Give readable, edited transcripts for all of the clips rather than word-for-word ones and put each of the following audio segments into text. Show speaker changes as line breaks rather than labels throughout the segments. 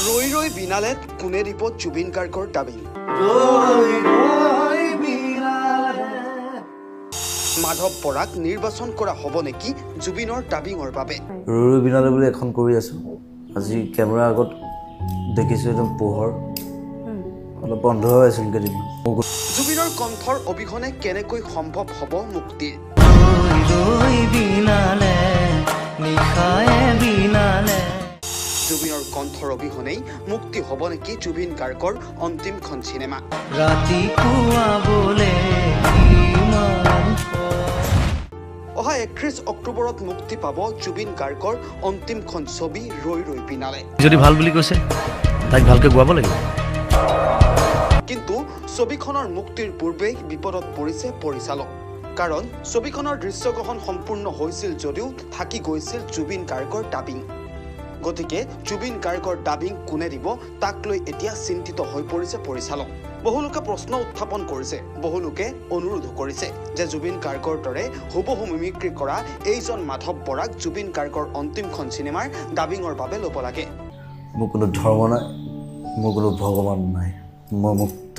ৰৈ ৰৈ বিনালেত কোনে দিব জুবিন গাৰ্গৰ ডাবিং? মাধৱ বৰাক নিৰ্বাচন কৰা হ'ব নেকি জুবিনৰ ডাবিঙৰ বাবে?
ৰৈ ৰৈ বিনালে বুলি এখন কৰি আছোঁ। আজি কেমেৰাৰ আগত দেখিছোঁ একদম পোহৰ, অলপ বন্ধ হৈ আছিল কেইদিনমান।
জুবিনৰ কণ্ঠৰ অবিহনে কেনেকৈ সম্ভৱ হ'ব মুক্তিৰ? জুবিনৰ কণ্ঠৰ অবিহনেই মুক্তি হ'ব নেকি জুবিন গাৰ্গৰ অন্তিমখন চিনেমা? অহা 31 অক্টোবৰত মুক্তি পাব জুবিন গাৰ্গৰ অন্তিমখন ছবি ৰৈ ৰৈ বিনালে।
যদি ভাল বুলি কৈছে তাইক ভালকৈ গোৱাব লাগিব।
কিন্তু ছবিখনৰ মুক্তিৰ পূৰ্বেই বিপদত পৰিছে পৰিচালক। কাৰণ ছবিখনৰ দৃশ্যগ্ৰহণ সম্পূৰ্ণ হৈছিল যদিও থাকি গৈছিল জুবিন গাৰ্গৰ ডাবিং। গতিকে জুবিন গাৰ্গৰ ডাবিং কোনে দিব তাক লৈ এতিয়া চিন্তিত হৈ পৰিছে পৰিচালক। বহুলোকে প্ৰশ্ন উত্থাপন কৰিছে, বহুলোকে অনুৰোধো কৰিছে যে জুবিন গাৰ্গৰ দৰে হুবহু মিমিক্ৰি কৰা এইজন মাধৱ বৰাক জুবিন গাৰ্গৰ অন্তিমখন চিনেমাৰ ডাবিঙৰ বাবে ল'ব লাগে।
মোৰ কোনো ধৰ্ম নাই, মোৰ কোনো ভগৱান নাই, মই মুক্ত,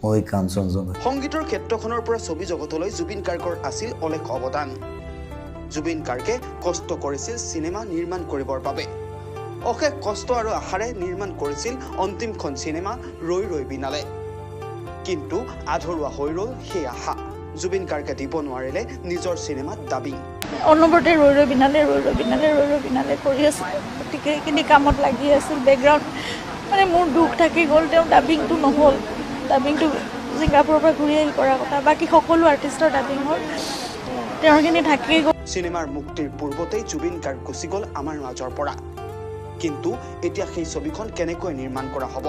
মই কাঞ্চনজংঘা।
সংগীতৰ ক্ষেত্ৰখনৰ পৰা ছবি জগতলৈ জুবিন গাৰ্গৰ আছিল অলেখ অৱদান। জুবিন গাৰ্গে কষ্ট কৰিছিল চিনেমা নিৰ্মাণ কৰিবৰ বাবে। অশেষ কষ্ট আৰু আশাৰে নিৰ্মাণ কৰিছিল অন্তিমখন চিনেমা ৰৈ ৰৈ বিনালে। কিন্তু আধৰুৱা হৈ ৰ'ল সেই আশা। জুবিন গাৰ্গে দিব নোৱাৰিলে নিজৰ চিনেমাত ডাবিং।
অনবৰতে ৰৈ ৰৈ বিনালে, ৰৈ ৰৈ বিনালে, ৰৈ ৰৈ বিনালে কৰি আছিল। গতিকে সেইখিনি কামত লাগি আছিল। বেকগ্ৰাউণ্ড মানে মোৰ দুখ থাকি গ'ল, তেওঁ ডাবিংটো নহ'ল। ডাবিংটো ছিংগাপুৰৰ পৰা ঘূৰি আহি কৰা কথা, বাকী সকলো আৰ্টিষ্টৰ ডাবিং হ'ল, তেওঁৰখিনি থাকি গ'ল।
চিনেমাৰ মুক্তিৰ পূৰ্বতেই জুবিন গাৰ্গ গুচি গ'ল আমাৰ মাজৰ পৰা। কিন্তু এতিয়া সেই ছবিখন কেনেকৈ নিৰ্মাণ কৰা হ'ব?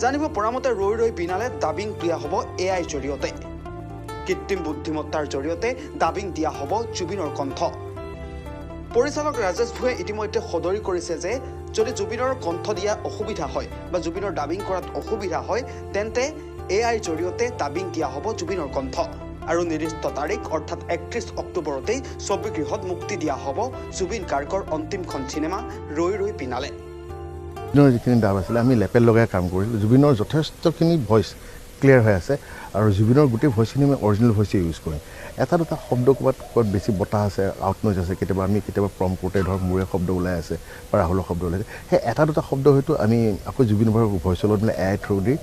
জানিব পৰা মতে ৰৈ ৰৈ বিনালে ডাবিং দিয়া হ'ব এ আইৰ জৰিয়তে। কৃত্ৰিম বুদ্ধিমত্তাৰ জৰিয়তে ডাবিং দিয়া হ'ব জুবিনৰ কণ্ঠ। পৰিচালক ৰাজেশ ভূঞাই ইতিমধ্যে সদৰি কৰিছে যে যদি জুবিনৰ কণ্ঠ দিয়া অসুবিধা হয় বা জুবিনৰ ডাবিং কৰাত অসুবিধা হয়, তেন্তে এ আইৰ জৰিয়তে ডাবিং দিয়া হ'ব জুবিনৰ কণ্ঠ। আৰু নিৰ্দিষ্ট তাৰিখ অৰ্থাৎ 31 অক্টোবৰতেই ছবিগৃহত মুক্তি দিয়া হ'ব জুবিন গাৰ্গৰ অন্তিমখন চিনেমা ৰৈ ৰৈ বিনালে।
জুবিনৰ যিখিনি ডাব আছিলে আমি লেপেল লগাই কাম কৰিছিলোঁ। জুবিনৰ যথেষ্টখিনি ভইচ ক্লিয়াৰ হৈ আছে আৰু জুবিনৰ গোটেই ভইচখিনি আমি অৰিজিনেল ভইচেই ইউজ কৰিম। এটা দুটা শব্দ ক'ৰবাত ক'ৰবাত বেছি বতাহ আছে, আউট নইজ আছে, কেতিয়াবা আমি প্ৰম কৰোঁতে ধৰক মোৰে শব্দ ওলাই আছে বা ৰাহুলৰ শব্দ ওলাই আছে, সেই এটা দুটা শব্দ হয়তো আমি আকৌ জুবিন গাৰ্গৰ ভইচৰ লগত মানে এ I through the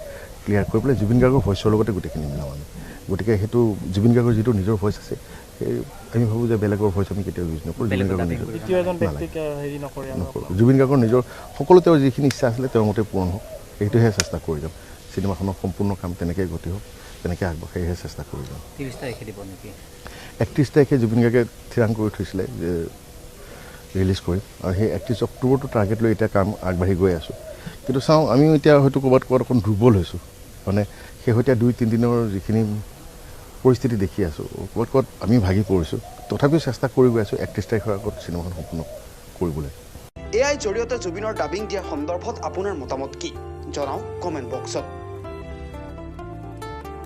clear কৰি পেলাই জুবিন গাৰ্গৰ ভইচৰ লগতে গোটেইখিনি মিলাওঁ আমি। গতিকে সেইটো জুবিন গাৰ্গৰ যিটো নিজৰ ভইচ আছে, সেই আমি ভাবোঁ যে বেলেগৰ ভইচ আমি কেতিয়াও ইউজ নকৰোঁ। জুবিন গাৰ্গৰ নিজৰ নকৰোঁ, জুবিন গাৰ্গৰ নিজৰ সকলো তেওঁৰ যিখিনি ইচ্ছা আছিলে তেওঁৰ মতে পূৰণ হওক, সেইটোহে চেষ্টা কৰি যাম। চিনেমাখনৰ সম্পূৰ্ণ কাম তেনেকৈ গতি হওক, তেনেকৈ আগবাঢ়ক, সেয়েহে চেষ্টা কৰি যাম।
30 তাৰিখে দিব নেকি?
31 তাৰিখে জুবিন গাৰ্গে থিৰাং কৰি থৈছিলে যে ৰিলিজ কৰিম আৰু সেই 31 অক্টোবৰটো টাৰ্গেট লৈ এতিয়া কাম আগবাঢ়ি গৈ আছোঁ। কিন্তু চাওঁ আমিও এতিয়া হয়তো ক'ৰবাত ক'ৰবাত অকণ দুৰ্বল হৈছোঁ, মানে শেহতীয়া 2-3 দিনৰ যিখিনি পৰিস্থিতি দেখি আছোঁ ক'ৰবাত ক'ৰবাত আমি ভাগি পৰিছোঁ। তথাপিও চেষ্টা কৰি গৈ আছোঁ 31 তাৰিখৰ আগত চিনেমাখন সম্পূৰ্ণ কৰিবলৈ।
এ আইৰ জৰিয়তে জুবিনৰ ডাবিং দিয়াৰ সন্দৰ্ভত আপোনাৰ মতামত কি জনাওক কমেণ্ট বক্সত।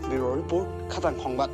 ব্যুৰ' ৰিপৰ্ট, খাটাং সংবাদ।